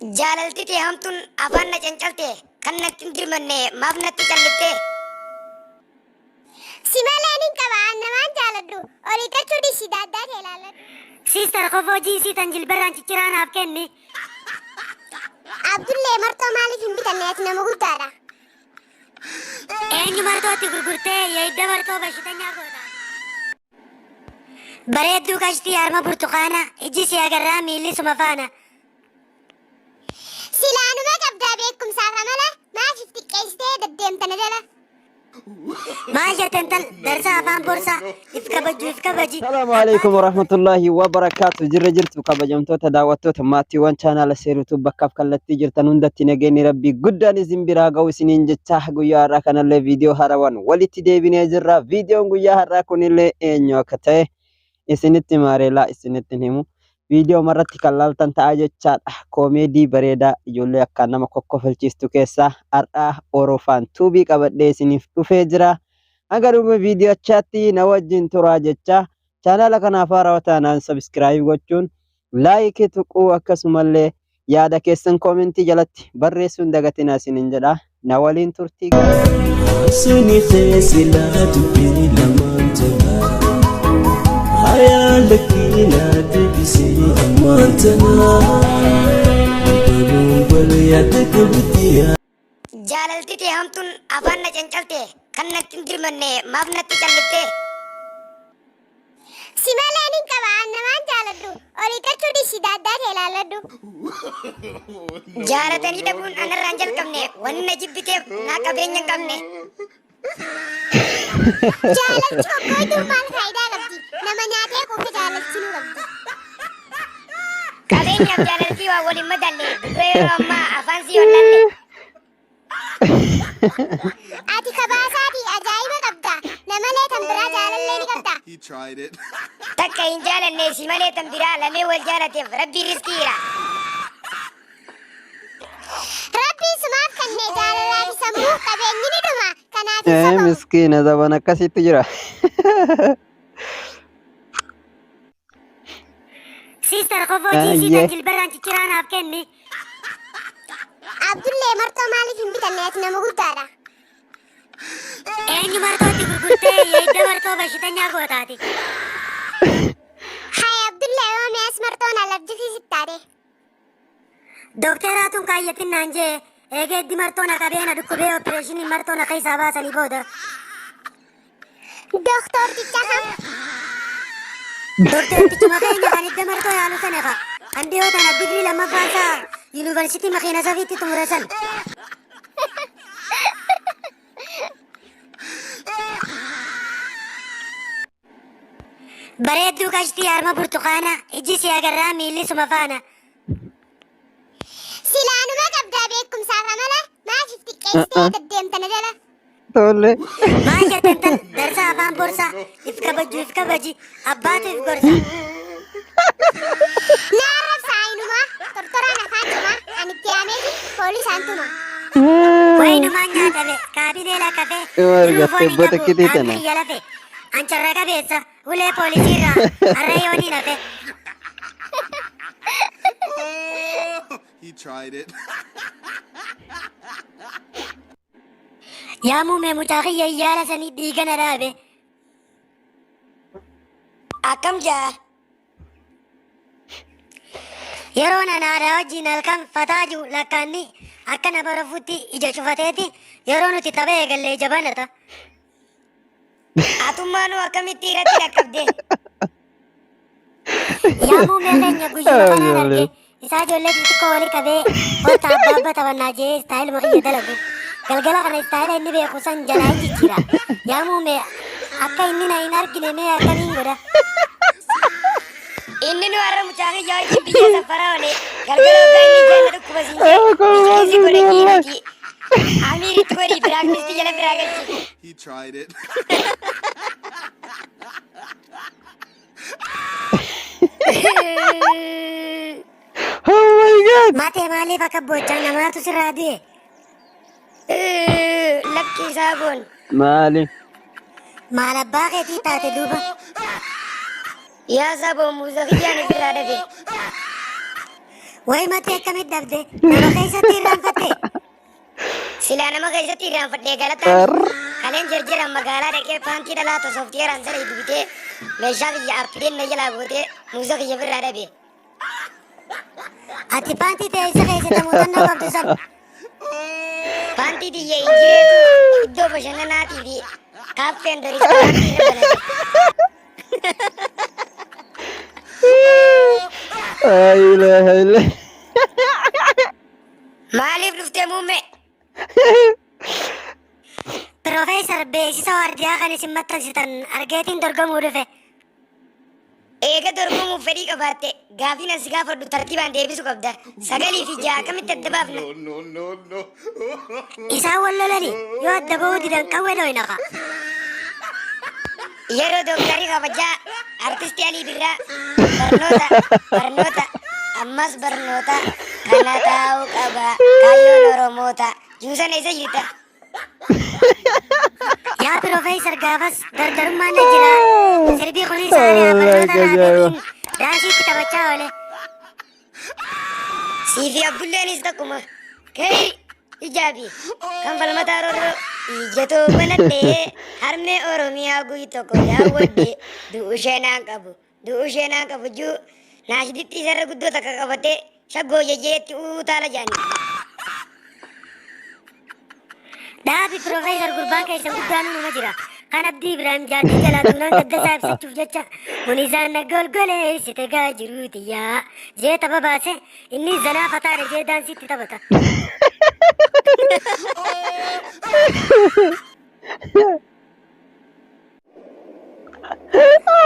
Jaalalti tee hamtuun afaan na cancalte kan natti hin dirmanne maaf natti callifte? Si malee nin qaba an namaan jaaladhu olii gachuu dhiisi daaddaa kee laalladhu. Sister kofoo jiinsii tan jilbarraan cicciraa naaf kenni. Abdullee marxoo maaliif hin bitanne ati nama guddaadha. Eenyu marxootti gurgurtee yeedda marxoo bashitanyaa goota. Bareedduu qashtii harma burtukaana ijji si agarraa miilli suma faana. Silaanuma qabdaa beekumsaaf amala maaf if xiqqeessitee deddeemta na jala. Maal jette intal darsa afaan borsaa if kabajju if kabaji. Salaamu alaikum warahmatullahi wabarakaatu. Jirra jirtu kabajamtoota daawwattoota maatiiwwan chaanaala seeruutu bakkaaf kallattii jirtan hundatti nageenyi rabbii guddaan isin biraa ga'u isiniin jechaa guyyaa har'aa kanallee viidiyoo haarawaan walitti deebinee jirra. Viidiyoon guyyaa har'aa kunillee eenyu akka ta'e isinitti maareelaa isinitti hin himu. Viidiyoo irratti kan laaltan ta'a jechaadha. Koomeedii bareedaa ijoollee akkaan nama kokkofalchiistu keessaa har'aa Orofaan tuubii qabadhee isiniif dhufee jira. Hanga dhuma viidiyochaatti na wajjin turaa jecha chaanaala kanaaf haarawaa taanaan sabiskiraayib gochuun laayikii tuquu akkasumallee yaada keessan koomentii jalatti barreessuun dagatinaa isiniin jedha. Na waliin turtii gaarii. Suni keessa dubbii lamaan tola. Hayaa lakkii na deebisee ammaan tana. Baluun balu yaada qabdi yaa. Jaalalti tee hamtuun afaan na cancalte kan natti hin dirmanne maaf natti callifte? Si malee nin qaba an namaan jaaladhu olii gachuu dhiisi daaddaa kee laalladhu. Jaalatanii dhabuun anarraan jalqabne wanni na jibbiteef naa qabeenya hin qabne. Jaalalchi hoggooytuun maal faayidaa qabdi nama nyaatee quufe jaalalchinuu qabdi. Qabeenyaaf jaalaltii waan wal hin madalle dubra yeroo ammaa afaan sii wallalle. Ati kabaasaatii ajaa'iba qabda namalee tan biraa jaalallee ni qabda. He tried it. Takka hin jaalanne si malee tan biraa lamee wal jaalateef rabbiin riskii jira. Rabbiin sumaaf kenne jaalalaa fi sammuu qabeenyi ni dhuma kanaaf hin Ee sobamu. miskiina zaman akkasiitu jira. Sister kofoo jiinsii tan Ayyee. jilbarraan cicciraa naaf kenni. Abdullee marxoo maaliif hin bitanne ati nama guddaadha. Eenyu marxootti gurgurtee yeedda marxoo bashitanyaa gootaati. Hai Abdullee yoo mi'as marxoon alarjikii sittaate. Dokteraatuun kaayyatin naan jee eegee iddi marxoo na qabee na dhukkubee opereeshinii marxoo na keessaa baasanii booda. Doktorticha kam? Doktortichuma keenya kan idda marxoo yaalu sana ka. Kan dhiyoo tana digrii lammaffaa isaa yuunivarsiitii makiina safiitti xumure san. Bareedduu qashtii harma burtukaana ijji si agarraa miilli suma faana. Silaanuma qabdaa beekumsaaf amala maaf if xiqqeessitee deddeemta na jala. Tole. Maal jette intal darsa afaan borsaa if kabajju if kabaji abbaatu if gorsa. Na arrabsa ayinumaa tortoraan afaan cimaa ani itti yaameeti poolisaan tuma. Wayinumaan nyaatame kaabinee lakkafe Yoo jiruu argatte foon hin obbota qabu kitii qaamni tana. kiyya lafe. Ancarra qabeessa ulee poolisiirraa har'a yooniin hafe. He tried it. Yaa muumee mucaa kiyya yaala sanii dhiiga na dhaabe. Akkam jaa? Yeroo nan haadha wajjin halkan fataa jiru lakkaanni akka nama rafuutti ija cufateeti yeroo nuti tapha eegalle ija banata. Atummaanuu akkamitti irratti dhaqqabde? Yaa muumee keenya guyyuma kanaan arge Ijoollee. isaa ijoollee xixiqqoo wali qabee kottaa abbaa abba taphannaa jee istaayiluma kiyya dalagu. Galgala kana istaayila inni beeku san jalaa hin jijjiira. Yaa muumee akka inni na hin argine mee akkamiin godha? Inni nu har'a mucaa kiyya wajjin biyya safaraa oole galgala hoggaa inni ijaan na dhukkuba siin jee biskiisi godhe kiinuti. Amiiritti godhii biraaknisti jala biraa galchi. He tried it. Oh my god. Matee maaliif akka boochaa namaatu sirraa du'e? Lakki isaa boon. Maali? Maal abbaa keetii taate duuba? Yaa saboo muuza kiyyaan ofirraa dhabe. Wayi matee akkamitti dhabde? Nama keessatti irraanfatte? Silaa nama keessatti irraanfadhee galataan kaleen jarjaran magaalaa dhaqee paantii dhalaa sooftiyeeraan sana itti bitee meeshaa kiyya appideen na jalaa gootee muuza kiyya birraa dhabe. Ati paantii ta'e isa keessatti muuxannoo qabdu san. Paantii tiyya injireetu iddoo bashannanaatii fi kaaffeen ristoraantii irra banate. Laa ilaaha illa. Maaliif dhuftee muummee? Piroofeesar beeksisa waardiyaa kan isin maxxansitan argeetiin dorgomuu dhufe. Eega dorgomuuf fedhii qabaatte gaafiin as gaafadhu tartiibaan deebisuu qabda. Sagalii fi ja'a akkamitti adda baafna? No, no, no, no. Isaan wal lolani yoo adda ba'uu didan qawwee dhoynaqa. Yeroo dooktarri kabajaa artistii Alii Birraa barnoota barnoota ammas barnoota kana taa'uu qaba kaayyoon Oromoota juusan eessa jirta? Yaa Piroofeesar gaafas dardarummaan na jira. Sirbii kunis haala barnoota irraa daansiitti taphachaa oole. Siifi Abdulleenis takkuma. Ka'ii ijaabi kan falmataa roorroo ijatoo banadhee harmee Oromiyaa guyyi tokko daawwadhe du'u ishee naan qabu du'u ishee naan qabu juu naashiditti isarra guddoo takka qabatee shaggoo jejeetti utaala jaani. Dhaabi Piroofeesar gurbaan keessan guddaan numa jira. Kan Abdii Ibrahim jaartii jalaa duunaan gaddasaa ibsachuuf jecha Munizaan na golgolee site gaa jiruuti yaa jee tapha baase inni zanaa fataadha jee daansiitti taphata.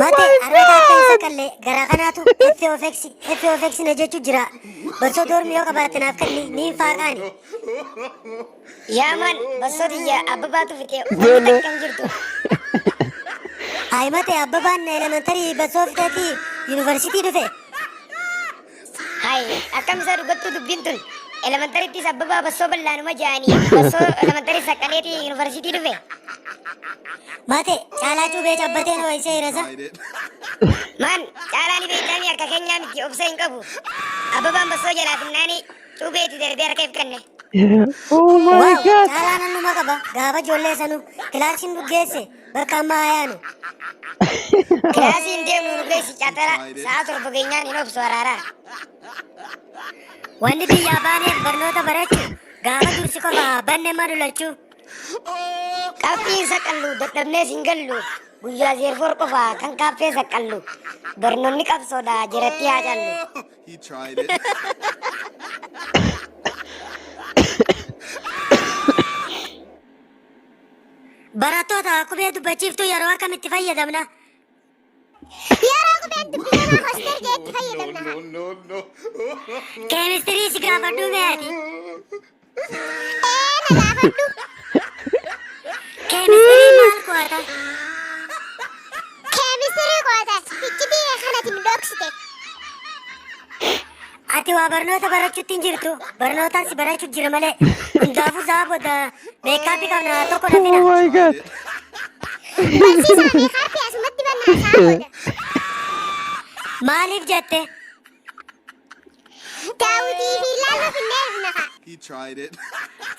Mate arrata akka hin saqqalle garaa kanaatu F of X F of X na jechuu jira. Barsoo doormi yoo qabaatte naaf kenni niin faaqaani. Yaamaan bassoo tiyya abbabaatu fixe wanti takka hin jirtu. Ayi mate abbabaan elementarii barsoo fixeeti yuunivarsiitii dhufe. Hai, akkam isaa dhugattuu dubbiin tun. Elementarittis abbabaa bassoo bal'aanuma ja'anii bassoo elementarii saqqaleetii yuunivarsiitii dhufe. Mate caalaa cuubee cabbateen ho'isee hirasa. Tried it. Maan caalaa ni beektamii harka keenyaa miti obsa hin qabu. Abbabaan bassoo jalaa finnaanii cuubeetti darbee harka if kenne. Oh my Waaw God. caalaa nannuma qaba gaafa ijoollee sanuu kilaasiin dhuggeesse bakka ammaa hayaanu. Kilaasii hin deemnu nu geessi caatara sa'a 7 geenyaan hin obsu araaraa. Wanni biyyaa baaneef barnoota barachuu gaafa dursi qofa banne madulachuu. Qabxiin saqallu dadhabnees hin gallu guyyaa zeerfoor qofa kan kaaffee saqallu barnoonni qabsoodha jiratti haa callu. He tried it. Barattoota qubee dubbachiiftuu yeroo akkamitti fayyadamna? Yeroo qubeen dubbifamaa hoster jeetti fayyadamna. No, no, no. Keemistirii si gaafadhuu meeti. Ee na gaafadhu. Keemistirii maal qo'ata? Keemistirii qo'ata. Iccitii kanatti nu dhoksite. Ati waa barnoota barachuutti hin jirtu. Barnootaan si barachuu jira malee. Hundaafuu sa'a booda meekaappii qabna tokko na Oh fida. my God. Barsiisaa meekaappii asumatti bannaa sa'a booda. Maaliif jette? Daawwitii fi laalloo finnee dhufna kaa. He tried it.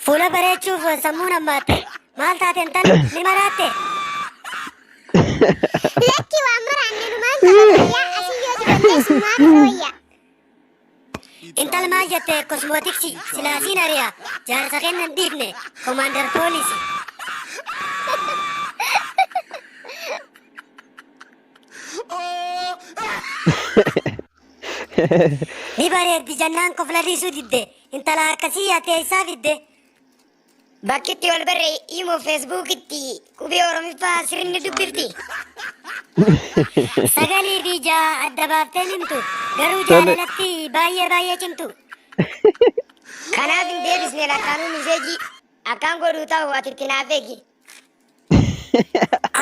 Fuula bareechuuf sammuun hammaatte. Maal taateen tan ni maraatte? Lakki waan maraanne numaan qaba wayyaa asii yoo dibannee sumaa qofa wayyaa. He Intal tried maal it. jette kosmootiksii silaasiin ari'a. Jaarsa kennan dhiifne komaandar poolisii. Ni bareeddi jannaan kofla dhiisuu didde. Intala akkasii yaatee isaa fidde. Bakki itti wal barre imo feesbuukitti qubee Oromiffaa sirni dubbifti. Sagalii fi ja'a adda baaftee himtu. Garuu Tole. jaalalatti baay'ee baay'ee cimtu. Kanaaf hin deebisne lakkaanuu miseejii akkaan godhuu ta'u ati itti naaf eegi.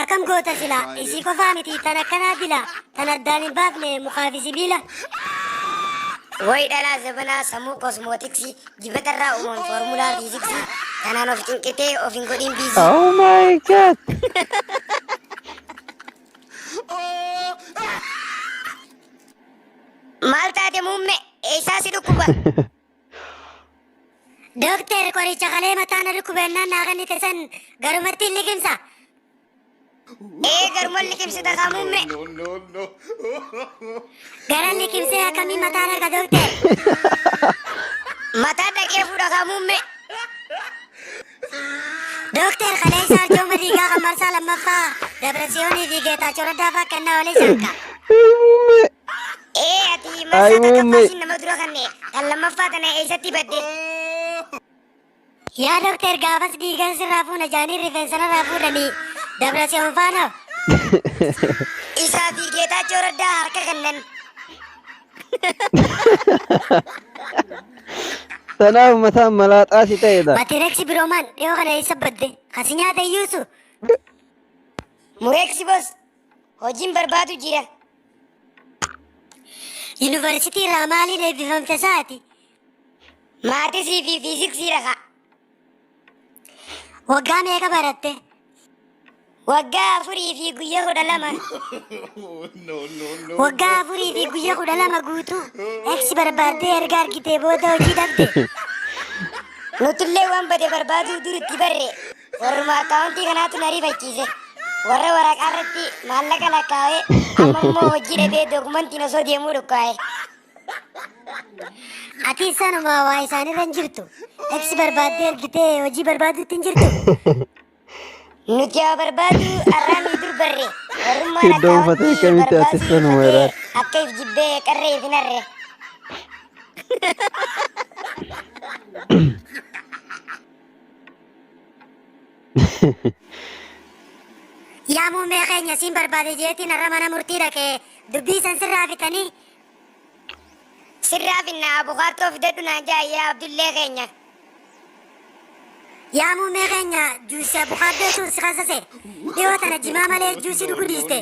Akkam goota sila isii qofaa miti tan akkanaa bila tan addaan hin baafne mukaa fi sibiila. Way dhalaa zabanaa sammuu kosmootiksii dibatarraa uuman foormulaa fiiziksii tanaan of cinqitee of hin godhin biizii. Oh my God. Maal taate muumme Eessaa si dhukkuba? Dookter qoricha kalee mataa na dhukkubennaan naa kennite san garumatti hin liqimsa. Ee garuma liqimsita kaa muummee. No, no, no. Gara liqimsee akkamiin mataa dhaqa dookter? Mataa dhaqee fuudha kaa muummee. Dookter kalee isaa arjooma dhiigaa kan marsaa lammaffaa Dabrasiyoonii fi Geetaachoo Raddaa fa'aa kennaa oolee saanka. Muummee. Ee ati Ay marsaa takkaffaa muummee. siin nama dura kanne tan lammaffaa tana eessatti badde? Yaa dookter gaafas dhiigan sirraa fuuna jaanii rifeensa narraa fuudhanii Dabrasiyoon faana. Isaa fi Geetaachoo Raddaa harka kennan. Tanaaf mataan malaaxaa si ta'edha. Matireeksi biroomaan dhiyoo kana eessa badde? Kasi nyaata iyyuusu. Mureeksi bos hojiin barbaadu jira. Yuunivarsiitii irraa maaliin eebbifamte saati? Maatisii fi fiiziksii dhaqa. Waggaa meeqa baratte? Waggaa 4 fi guyyaa 12. No, no, no. Waggaa 4 fi guyyaa 12 guutuu eksi barbaaddee erga argitee booda hojii dhabde. Nutullee waan bade barbaaduu dur itti barre. Warruma akkaawuntii kanaatu na rifachiise. Warra waraqaa irratti maallaqa lakkaa'ee amma immoo hojii dhabee dookumantiin osoo deemuu dhukkaa'e. Ati sanuma waa isaanirra hin jirtu. Eksi barbaaddee argitee hojii barbaaduutti hin jirtu. Nuti haa barbaadu arraamii dur barre. Warrummaan Iddoo uffatee akkaawuntii akkamitti ati barbaaduu sanuma rifatee irraa. akka if jibbee qarree if hin harre. Yaa muummee keenya siin barbaade jeetiin har'a mana murtii dhaqee dubbii san sirraa fixanii. Sirraa finna abukaattoo fidadhu naan jaa yaa Abdullee keenya. Yaa muummee keenya juusii abukaaddootu si kasase. Dhiyoo tana jimaa malee juusii dhuguu dhiiste.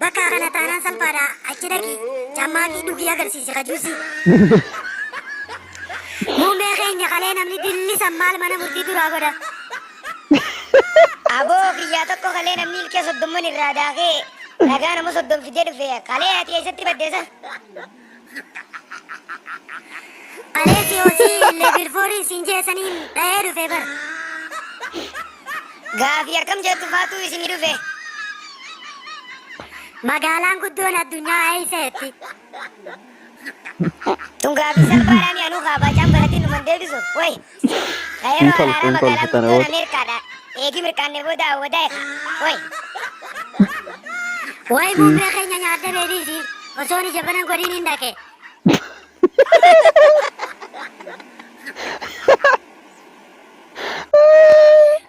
Bakka kana taanaan salphaadha achi dhaqi cammaaqii dhugii agarsiisi ka juusii. Muummee keenya kalee namni dillisan maal mana murtii duraa godha. Aboo kiyyaa tokko kalee namni ilkee 30 irraa daakee ragaa nama 30 fidee dhufe kalee ati eessatti baddeessa? Kalee si hosii level 4 siin jeesaniin dhahee dhufe bar. Gaafii akkam jettu faatuu isinii dhufe. Magaalaan guddoon addunyaa eessaatti? Tun gaafii salphaadhaan anuu kaabachaan baratiin numan deebisu. Way. Ka yeroo Hin kolfu, araaraa hin kolfu magaalaan tana guddoon booda. Ameerikaadha. Eegi mirqaanne booda awwadaa eeka. Way. Wayi muummee keenya nyaadda beediisi osoo ni jabanan godhiin hin dhaqe.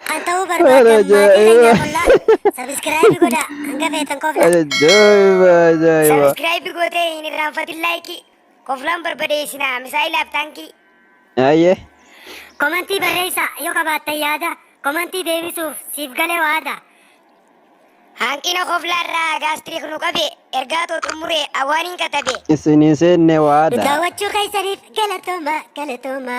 Kan ta'uu barbaadan maatii keenya Ajaa'iba. qollaa sabiskiraayibii godhaa hanga feetan kofla. Ajaa'iba ajaa'iba. Sabiskiraayibii gootee hin irraanfatin laayikii. Koflaan barbadeessinaa misaa'ilaaf taankii. Ayyee. Komantii barreessaa yoo qabaattan yaada komantii deebisuuf siif gale waada. Hanqina koflaarraa gaastiriik nu qabe ergaa too xumuree awaaniin katabe. Isin hin seenne Nu waada. daawwachuu keessaniif galatooma galatooma.